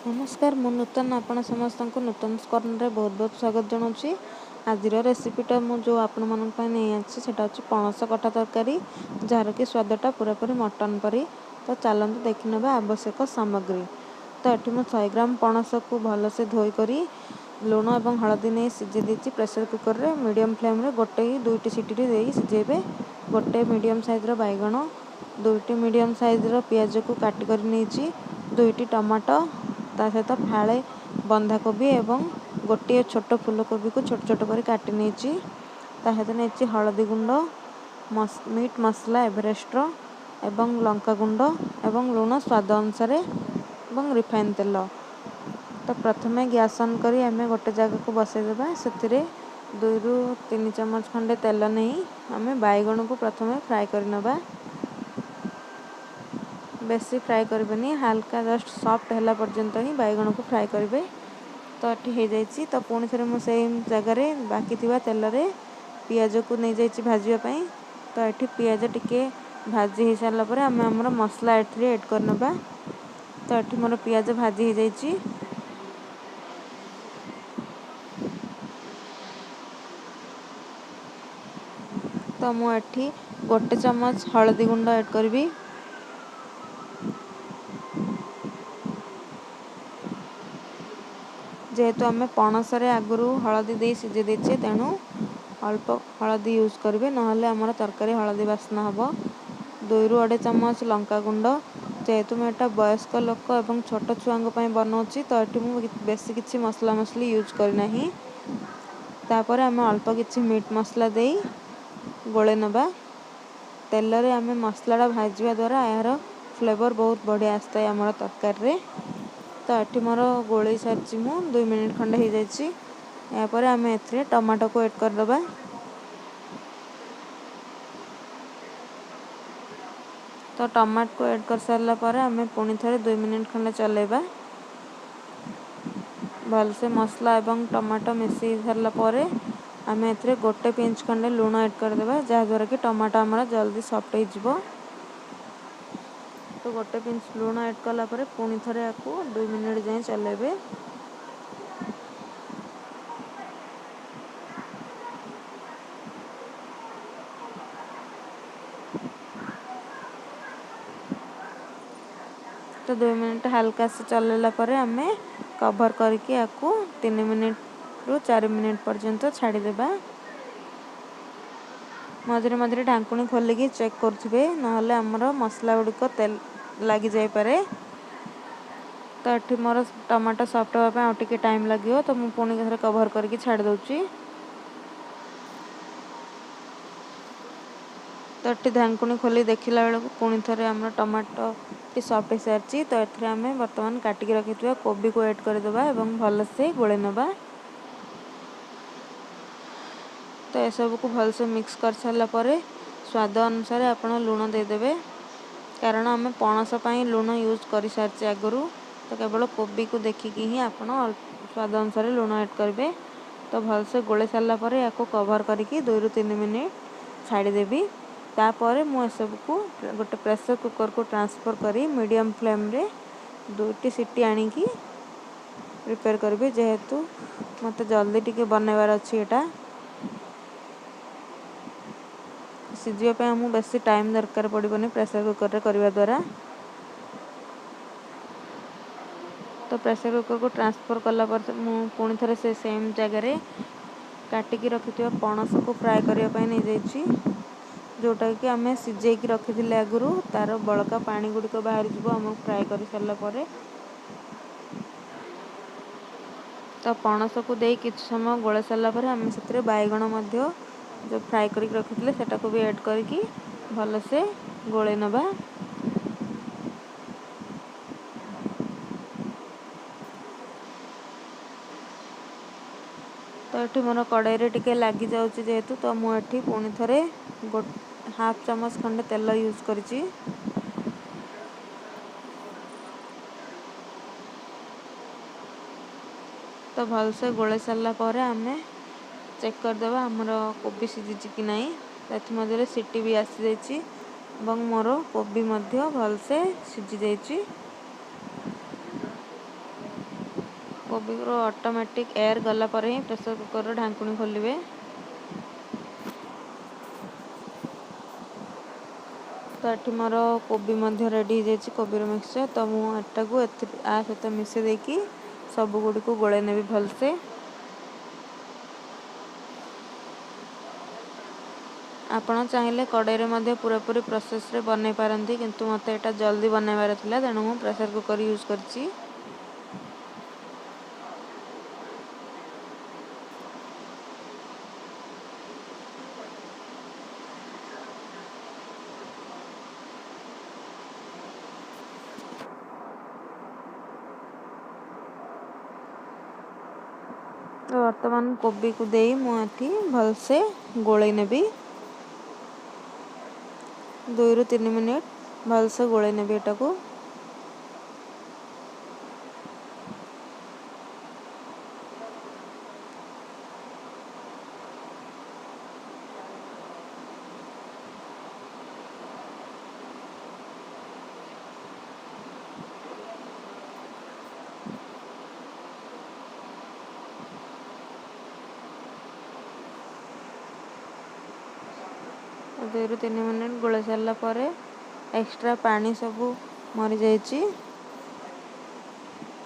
ନମସ୍କାର, ମୁଁ ନୂତନ ଆପଣ ସମସ୍ତଙ୍କୁ ନୂତନ କର୍ଣ୍ଣରରେ ବହୁତ ବହୁତ ସ୍ୱାଗତ ଜଣାଉଛି। ଆଜିର ରେସିପିଟା ମୁଁ ଯେଉଁ ଆପଣମାନଙ୍କ ପାଇଁ ନେଇ ଆସିଛି, ସେଇଟା ହେଉଛି ପଣସ କଠା ତରକାରୀ, ଯାହାର କି ସ୍ୱାଦଟା ପୁରାପୁରି ମଟନ୍ ପରି। ତ ଚାଲନ୍ତୁ ଦେଖିନେବା ଆବଶ୍ୟକ ସାମଗ୍ରୀ। ତ ଏଠି ମୁଁ 100 ଗ୍ରାମ ପଣସକୁ ଭଲସେ ଧୋଇକରି ଲୁଣ ଏବଂ ହଳଦୀ ନେଇ ସିଝେଇ ଦେଇଛି ପ୍ରେସର କୁକରରେ। ମିଡ଼ିୟମ୍ ଫ୍ଲେମ୍ରେ ଗୋଟେ କି ଦୁଇଟି ସିଟିରେ ଦେଇ ସିଝେଇବେ। ଗୋଟେ ମିଡ଼ିୟମ୍ ସାଇଜ୍ର ବାଇଗଣ, ଦୁଇଟି ମିଡ଼ିୟମ୍ ସାଇଜ୍ର ପିଆଜକୁ କାଟି କରି ନେଇଛି, ଦୁଇଟି ଟମାଟୋ, ତା ସହିତ ଫାଳେ ବନ୍ଧାକୋବି ଏବଂ ଗୋଟିଏ ଛୋଟ ଫୁଲକୋବିକୁ ଛୋଟ ଛୋଟ କରି କାଟି ନେଇଛି। ତା ସହିତ ନେଇଛି ହଳଦୀ ଗୁଣ୍ଡ, ମିଟ୍ ମସଲା ଏଭରେଷ୍ଟର ଏବଂ ଲଙ୍କା ଗୁଣ୍ଡ ଏବଂ ଲୁଣ ସ୍ୱାଦ ଅନୁସାରେ ଏବଂ ରିଫାଇନ୍ ତେଲ। ତ ପ୍ରଥମେ ଗ୍ୟାସ୍ ଅନ୍ କରି ଆମେ ଗୋଟେ ଜାଗାକୁ ବସାଇଦେବା। ସେଥିରେ 2ରୁ 3 ଚାମଚ ଖଣ୍ଡେ ତେଲ ନେଇ ଆମେ ବାଇଗଣକୁ ପ୍ରଥମେ ଫ୍ରାଏ କରିନେବା। ବେଶୀ ଫ୍ରାଏ କରିବେନି, ହାଲକା ଜଷ୍ଟ ସଫ୍ଟ ହେଲା ପର୍ଯ୍ୟନ୍ତ ହିଁ ବାଇଗଣକୁ ଫ୍ରାଏ କରିବେ। ତ ଏଠି ହେଇଯାଇଛି। ତ ପୁଣି ଥରେ ମୁଁ ସେଇ ଜାଗାରେ ବାକି ଥିବା ତେଲରେ ପିଆଜକୁ ନେଇଯାଇଛି ଭାଜିବା ପାଇଁ। ତ ଏଠି ପିଆଜ ଟିକେ ଭାଜି ହେଇସାରିଲା ପରେ ଆମେ ଆମର ମସଲା ଏଥିରେ ଏଡ଼୍ କରିନେବା। ତ ଏଠି ମୋର ପିଆଜ ଭାଜି ହେଇଯାଇଛି। ତ ମୁଁ ଏଠି 1 ଚାମଚ ହଳଦୀ ଗୁଣ୍ଡ ଏଡ଼୍ କରିବି। ଯେହେତୁ ଆମେ ପଣସରେ ଆଗରୁ ହଳଦୀ ଦେଇ ସିଝେଇ ଦେଇଛେ, ତେଣୁ ଅଳ୍ପ ହଳଦୀ ୟୁଜ୍ କରିବେ, ନହେଲେ ଆମର ତରକାରୀ ହଳଦୀ ବାସ୍ନା ହେବ। 2ରୁ 2.5 ଚାମଚ ଲଙ୍କା ଗୁଣ୍ଡ। ଯେହେତୁ ମୁଁ ଏଇଟା ବୟସ୍କ ଲୋକ ଏବଂ ଛୋଟ ଛୁଆଙ୍କ ପାଇଁ ବନାଉଛି, ତ ଏଠି ମୁଁ ବେଶୀ କିଛି ମସଲା ମସଲି ୟୁଜ୍ କରିନାହିଁ। ତାପରେ ଆମେ ଅଳ୍ପ କିଛି ମିଟ୍ ମସଲା ଦେଇ ଗୋଳେଇ ନେବା। ତେଲରେ ଆମେ ମସଲାଟା ଭାଜିବା ଦ୍ୱାରା ଏହାର ଫ୍ଲେଭର୍ ବହୁତ ବଢ଼ିଆ ଆସିଥାଏ ଆମର ତରକାରୀରେ। ତ ଏଠି ମୋର ଗୋଳେଇ ସାରିଛି ମୁଁ, 2 ମିନିଟ୍ ଖଣ୍ଡେ ହେଇଯାଇଛି। ଏହାପରେ ଆମେ ଏଥିରେ ଟମାଟୋକୁ ଏଡ଼୍ କରିଦେବା। ତ ଟମାଟୋକୁ ଏଡ଼୍ କରିସାରିଲା ପରେ ଆମେ ପୁଣି ଥରେ 2 ମିନିଟ୍ ଖଣ୍ଡେ ଚଲେଇବା। ଭଲସେ ମସଲା ଏବଂ ଟମାଟୋ ମିଶାଇ ସାରିଲା ପରେ ଆମେ ଏଥିରେ 1 ପିଞ୍ଚ ଖଣ୍ଡେ ଲୁଣ ଏଡ଼୍ କରିଦେବା, ଯାହାଦ୍ୱାରା କି ଟମାଟୋ ଆମର ଜଲ୍ଦି ସଫ୍ଟ ହେଇଯିବ। ତ 1 ପିଞ୍ଚ ଲୁଣ ଏଡ଼୍ କଲା ପରେ ପୁଣି ଥରେ ୟାକୁ 2 ମିନିଟ୍ ଯାଏଁ ଚଲେଇବେ। ତ 2 ମିନିଟ୍ ହାଲକା ସେ ଚଲେଇଲା ପରେ ଆମେ କଭର୍ କରିକି ୟାକୁ 3 ମିନିଟ୍ରୁ 4 ମିନିଟ୍ ପର୍ଯ୍ୟନ୍ତ ଛାଡ଼ିଦେବା। ମଝିରେ ମଝିରେ ଢାଙ୍କୁଣୀ ଖୋଲିକି ଚେକ୍ କରୁଥିବେ, ନହେଲେ ଆମର ମସଲା ଗୁଡ଼ିକ ତେଲ ଲାଗିଯାଇପାରେ। ତ ଏଠି ମୋର ଟମାଟୋ ସଫ୍ଟ ହେବା ପାଇଁ ଆଉ ଟିକେ ଟାଇମ୍ ଲାଗିବ, ତ ମୁଁ ପୁଣି ଥରେ କଭର୍ କରିକି ଛାଡ଼ି ଦେଉଛି। ତ ଏଠି ଢାଙ୍କୁଣୀ ଖୋଲି ଦେଖିଲା ବେଳକୁ ପୁଣି ଥରେ ଆମର ଟମାଟୋଟି ସଫ୍ଟ ହେଇସାରିଛି। ତ ଏଥିରେ ଆମେ ବର୍ତ୍ତମାନ କାଟିକି ରଖିଥିବା କୋବିକୁ ଏଡ଼୍ କରିଦେବା ଏବଂ ଭଲସେ ଗୋଳେଇ ନେବା। ତ ଏସବୁକୁ ଭଲସେ ମିକ୍ସ କରିସାରିଲା ପରେ ସ୍ୱାଦ ଅନୁସାରେ ଆପଣ ଲୁଣ ଦେଇଦେବେ, କାରଣ ଆମେ ପଣସ ପାଇଁ ଲୁଣ ୟୁଜ୍ କରିସାରିଛେ ଆଗରୁ। ତ କେବଳ କୋବିକୁ ଦେଖିକି ହିଁ ଆପଣ ସ୍ୱାଦ ଅନୁସାରେ ଲୁଣ ଏଡ଼୍ କରିବେ। ତ ଭଲସେ ଗୋଳେଇ ସାରିଲା ପରେ ୟାକୁ କଭର୍ କରିକି 2ରୁ 3 ମିନିଟ୍ ଛାଡ଼ିଦେବି। ତାପରେ ମୁଁ ଏସବୁକୁ ଗୋଟେ ପ୍ରେସର କୁକରକୁ ଟ୍ରାନ୍ସଫର୍ କରି ମିଡ଼ିୟମ୍ ଫ୍ଲେମ୍ରେ 2ଟି ସିଟି ଆଣିକି ପ୍ରିପେୟାର କରିବି, ଯେହେତୁ ମୋତେ ଜଲ୍ଦି ଟିକେ ବନେଇବାର ଅଛି। ଏଇଟା ସିଝିବା ପାଇଁ ଆମକୁ ବେଶୀ ଟାଇମ୍ ଦରକାର ପଡ଼ିବନି ପ୍ରେସର କୁକରରେ କରିବା ଦ୍ୱାରା। ତ ପ୍ରେସର କୁକରକୁ ଟ୍ରାନ୍ସଫର୍ କଲା ପରେ ମୁଁ ପୁଣି ଥରେ ସେ ସେମ୍ ଜାଗାରେ କାଟିକି ରଖିଥିବା ପଣସକୁ ଫ୍ରାଏ କରିବା ପାଇଁ ନେଇଯାଇଛି, ଯେଉଁଟାକି ଆମେ ସିଝେଇକି ରଖିଥିଲେ ଆଗରୁ। ତା'ର ବଳକା ପାଣି ଗୁଡ଼ିକ ବାହାରିଯିବ ଆମକୁ ଫ୍ରାଏ କରିସାରିଲା ପରେ। ତ ପଣସକୁ ଦେଇ କିଛି ସମୟ ଗୋଳେଇ ସାରିଲା ପରେ ଆମେ ସେଥିରେ ବାଇଗଣ ମଧ୍ୟ ଯେଉଁ ଫ୍ରାଏ କରିକି ରଖିଥିଲେ ସେଟାକୁ ବି ଏଡ଼୍ କରିକି ଭଲସେ ଗୋଳେଇ ନେବା। ତ ଏଠି ମୋର କଡ଼େଇରେ ଟିକେ ଲାଗିଯାଉଛି ଯେହେତୁ, ତ ମୁଁ ଏଠି ପୁଣି ଥରେ ହାଫ୍ ଚାମଚ ଖଣ୍ଡେ ତେଲ ୟୁଜ୍ କରିଛି। ତ ଭଲସେ ଗୋଳେଇ ସାରିଲା ପରେ ଆମେ ଚେକ୍ କରିଦେବା ଆମର କୋବି ସିଝିଛି କି ନାହିଁ। ଏଥିମଧ୍ୟରେ ସିଟି ବି ଆସିଯାଇଛି ଏବଂ ମୋର କୋବି ମଧ୍ୟ ଭଲସେ ସିଝି ଯାଇଛି। କୋବିର ଅଟୋମେଟିକ୍ ଏୟାର ଗଲା ପରେ ହିଁ ପ୍ରେସର କୁକରର ଢାଙ୍କୁଣୀ ଖୋଲିବେ। ତ ଏଠି ମୋର କୋବି ମଧ୍ୟ ରେଡ଼ି ହେଇଯାଇଛି, କୋବିର ମିକ୍ସଚର। ତ ମୁଁ ଏଟାକୁ ଏଥିରେ ଆ ସହିତ ମିଶାଇ ଦେଇକି ସବୁଗୁଡ଼ିକୁ ଗୋଳେଇ ନେବି ଭଲସେ। ଆପଣ ଚାହିଁଲେ କଡ଼େଇରେ ମଧ୍ୟ ପୁରାପୁରି ପ୍ରୋସେସ୍ରେ ବନେଇ ପାରନ୍ତି, କିନ୍ତୁ ମୋତେ ଏଇଟା ଜଲ୍ଦି ବନେଇବାର ଥିଲା, ତେଣୁ ମୁଁ ପ୍ରେସର କୁକର୍ ୟୁଜ୍ କରିଛି। ବର୍ତ୍ତମାନ କୋବିକୁ ଦେଇ ମୁଁ ଏଠି ଭଲସେ ଗୋଳେଇ ନେବି। 2ରୁ 3 ମିନିଟ୍ ଭଲସେ ଗୋଳେଇ ନେବି ଏଟାକୁ। 2ରୁ 3 ମିନିଟ୍ ଗୋଳେଇ ସାରିଲା ପରେ ଏକ୍ସଟ୍ରା ପାଣି ସବୁ ମରିଯାଇଛି।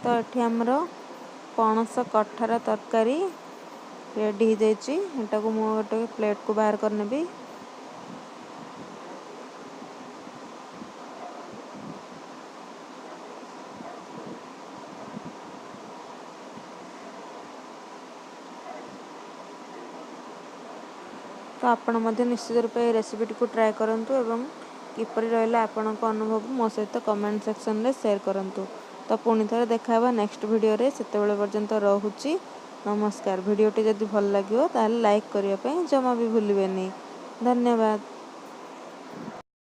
ତ ଏଠି ଆମର ପଣସ କଠାର ତରକାରୀ ରେଡ଼ି ହେଇଯାଇଛି। ଏଟାକୁ ମୁଁ ଗୋଟେ ପ୍ଲେଟ୍କୁ ବାହାର କରିନେବି। ତ ଆପଣ ମଧ୍ୟ ନିଶ୍ଚିତ ରୂପେ ଏହି ରେସିପିଟିକୁ ଟ୍ରାଏ କରନ୍ତୁ ଏବଂ କିପରି ରହିଲା ଆପଣଙ୍କ ଅନୁଭବ ମୋ ସହିତ କମେଣ୍ଟ ସେକ୍ସନରେ ସେୟାର କରନ୍ତୁ। ତ ପୁଣି ଥରେ ଦେଖା ହେବା ନେକ୍ସଟ ଭିଡ଼ିଓରେ, ସେତେବେଳେ ପର୍ଯ୍ୟନ୍ତ ରହୁଛି, ନମସ୍କାର। ଭିଡ଼ିଓଟି ଯଦି ଭଲ ଲାଗିବ ତାହେଲେ ଲାଇକ୍ କରିବା ପାଇଁ ଜମା ବି ଭୁଲିବେନି। ଧନ୍ୟବାଦ।